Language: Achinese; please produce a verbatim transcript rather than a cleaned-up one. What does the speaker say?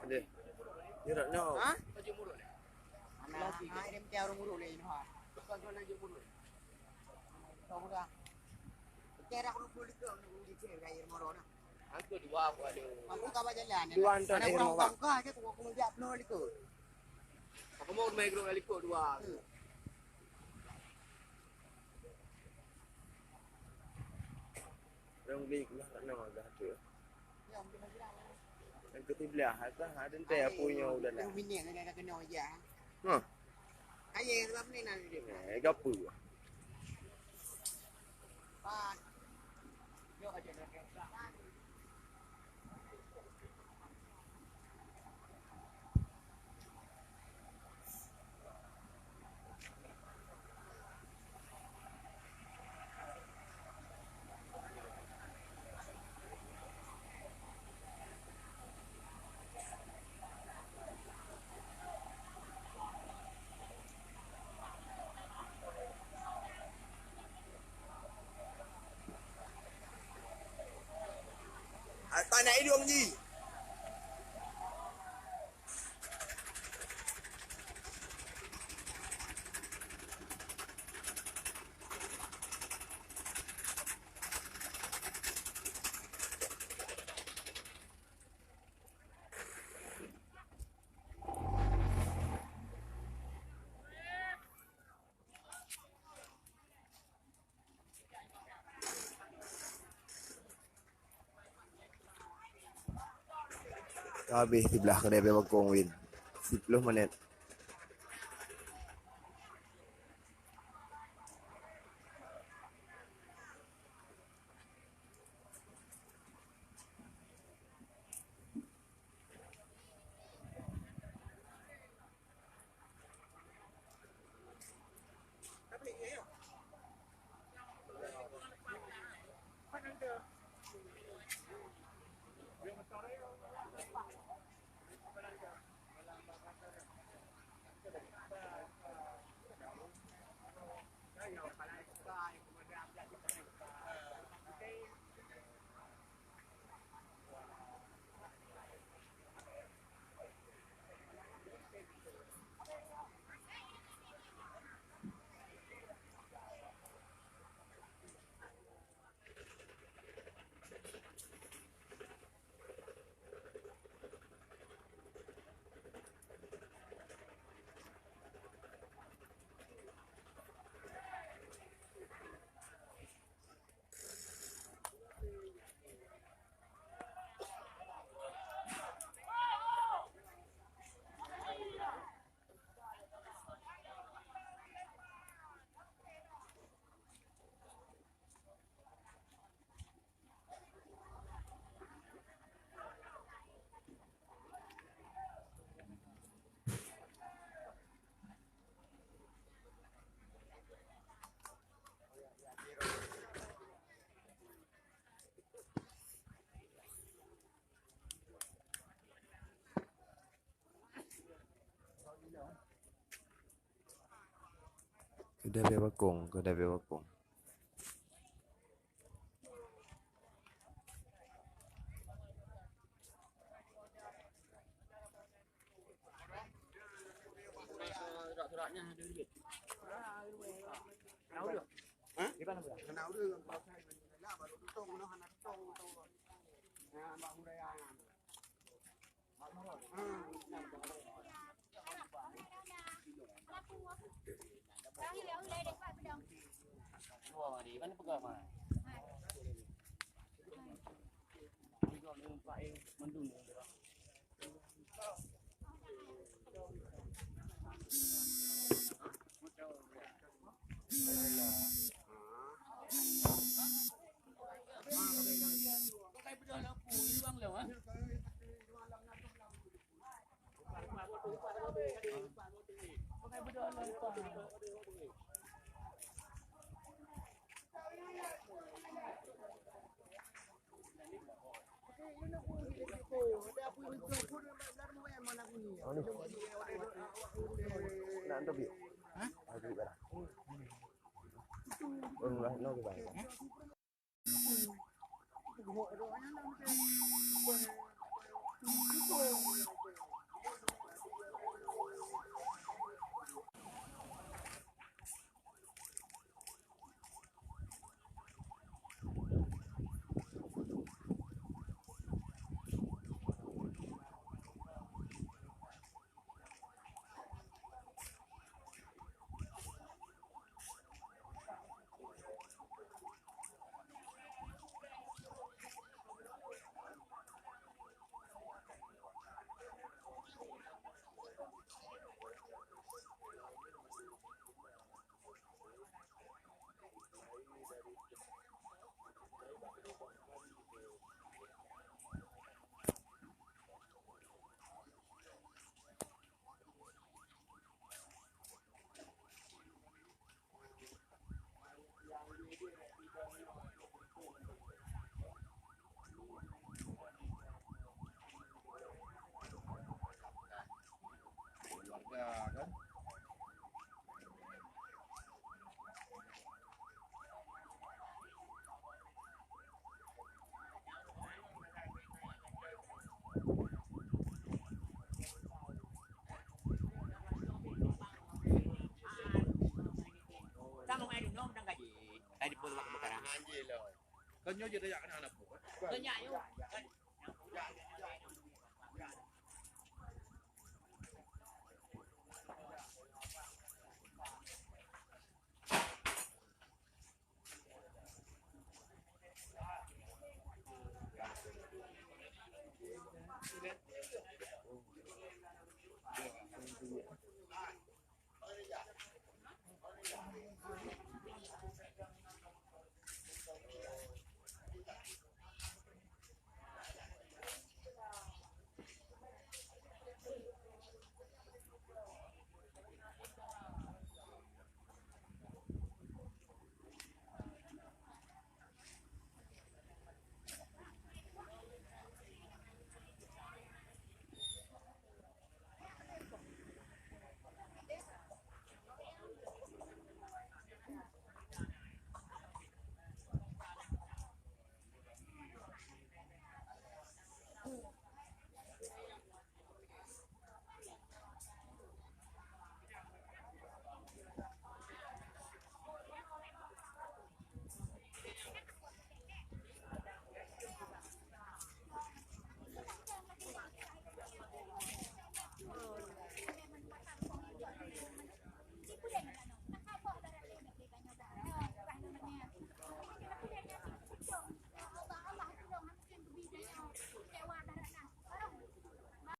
Deh. Dia nak nyawa. Ha? Ana, ha, dia mesti orang urut leh, ha. Kau kena jumpa dulu. Kau udah. Kira aku pun dikau nak uji cek air moro nah. Aku dua aku ada. Aku tak baca jalan. Dua antar air moro. Aku kau aja aku aku dia penuh likut. Aku mau main grup likut dua. Hmm. Orang beli keluar kat nama dah tu. Yang ketibelah, ha, ada entah apa yang udah lah. Minyak kena kena aja. Ha. Aye, sebab ni nak dia. Eh, gapu. Pas. Yo aja dah. Apa nak hidup ni? Ka habéh siblah keuneuk bak bakong win. Siplôh menit. Keudah bak bakong, keudah bak bakong. Nak interview? Hah? Interview barang. Oh, no, no, barang. Kan nyoe je dak jak keunan aneuk buet.